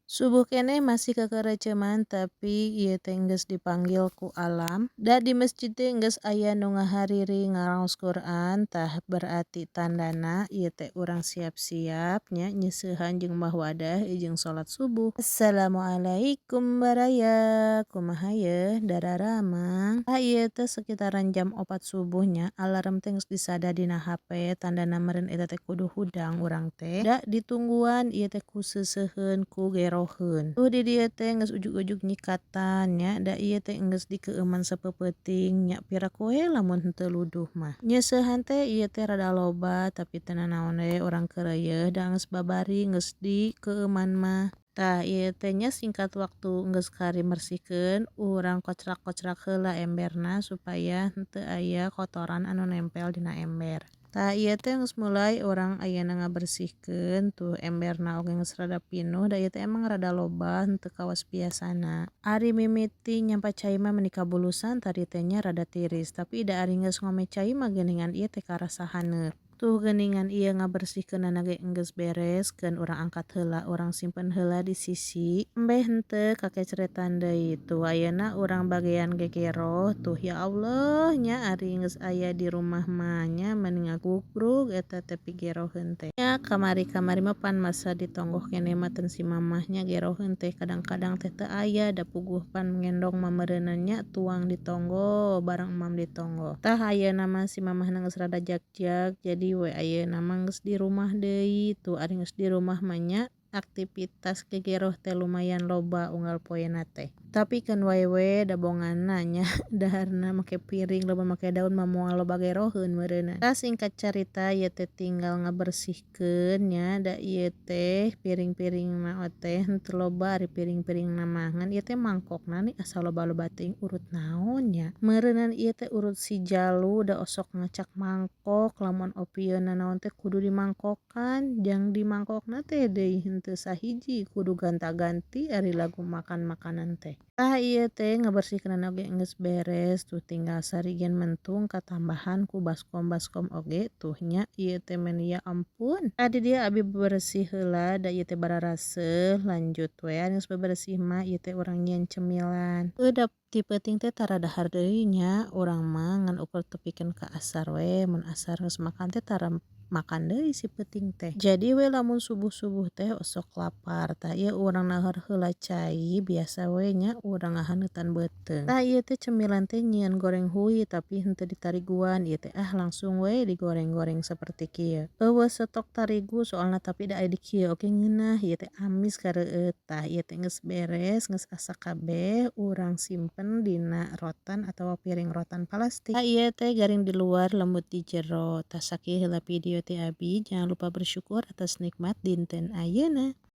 Subuh keneh masih kekereceman, tapi ieu teh geus dipanggil ku alam. Da di masjid teh geus aya nu ngahariri ngaraos Quran. Tah, berarti tandana ieu teh urang siap-siap nya, nyeuseuhan jeung mbah wadah jeung salat subuh. Assalamualaikum, baraya, kumaha yeuh, dararamang? Tah, ieu teh sekitaran jam 4 subuh nya, alarm teh geus disada dina HP, tandana meureun eta teh kudu hudang urang teh. Da ditungguan ieu teh ku seuseuheun, ku geroheun. Tuh, di dieu teh geus ujug-ujug nyikatan nya, da ieu teh geus dikeueuman sapeupeting nya, piraku we lamun henteu luduh mah. Nyeuseuhan teh ieu teh rada loba, tapi teu nanaon we, urang keureuyeun da geus babari, geus dikeueuman mah. Tah, ieu teh nya, singkat waktu geus kari mersihkeun, urang kocrak-kocrak heula emberna supaya henteu aya kotoran anu nempel dina ember. Tah, ieu teh geus mulai urang ayeuna ngabersihkeun. Tuh, emberna oge geus rada pinuh, da ieu teh emang rada loba, henteu kawas biasana. Ari mimiti nyampa cai mah meuni kabulusan tadi teh nya, rada tiris, tapi da ari geus ngome cai mah geuningan ieu teh karasa haneut. Tuh, geuningan ieu ngabersihkeunana ge geus beres, keun urang angkat heula, urang simpen heula di sisi. Embe henteu kakecretan deui. Tuh, ayeuna urang bagean gegeroh. Tuh, ya Allah nya, ari geus aya di rumah mah nya, meni ngagugrug eta teh pigeroheun teh. Nya, kamari-kamari mah pan masa ditonggoh keneh mah si mamahnya, geroheun teh kadang-kadang teh teu aya, da puguh pan ngendong mah meureunan nya, tuang ditonggo, barang emam ditonggo. Tah, ayeuna mah si mamahna geus rada jagjag, jadi we ayeuna mah geus di rumah deui. Tuh, ari geus di rumah mah nya, aktivitas gegeroh teh lumayan loba unggal poena teh. Tapi keun wae we, da bonganna nya, daharna make piring, loba make daun mah moal loba geroheun meureunna. Tah, singkat carita ieu teh tinggal ngabersihkeun nya, da ieu teh piring-piringna teh henteu loba, ari piring-piringna mah, ngan ieu teh mangkokna nih asa loba-loba teuing, urut naon nya. Meureunan ieu teh urut si Jalu, da osok ngacak mangkok, lamun opieun nanaon teh kudu dimangkokan, jang dimangkokna teh deui henteu sahiji, kudu ganta-ganti ari lagu makan makanan teh. Tah, ieu teh ngabersihkeunana oge geus beres. Tuh, tinggal sarigen mentung katambahan ku baskom-baskom oge. Tuh nya, ieu teh meni ya ampun. Tah, di dieu abi beberesih heula, da ieu teh bararaseuh. Lanjut we, geus beberesih mah ieu teh urang nyieun cemilan. Da ti peuting teh tara dahar deui nya urang mah, ngan ukur tepikeun ka asar we. Mun asar geus makan teh tara makan deui si peuting teh. Jadi we lamun subuh-subuh teh osok lapar. Tah, ieu urang nahar heula cai, biasa we nya, urang ngahaneutan beuteung. Tah, ieu teh cemilan teh nyieun goreng hui, tapi henteu ditariguan ieu teh, ah, langsung we digoreng-goreng saperti kieu. Euweuh stok tarigu soalna, tapi da aya di kieu oge ngeunah, ieu teh amis kareueut. Tah, ieu teh geus beres, geus asak kabeh, urang simpen dina rotan atawa piring rotan plastik. Tah, ieu teh garing di luar, lembut di jero. Tah, sakieu heula video ti abi. Jangan lupa bersyukur atas nikmat dinten ayeuna.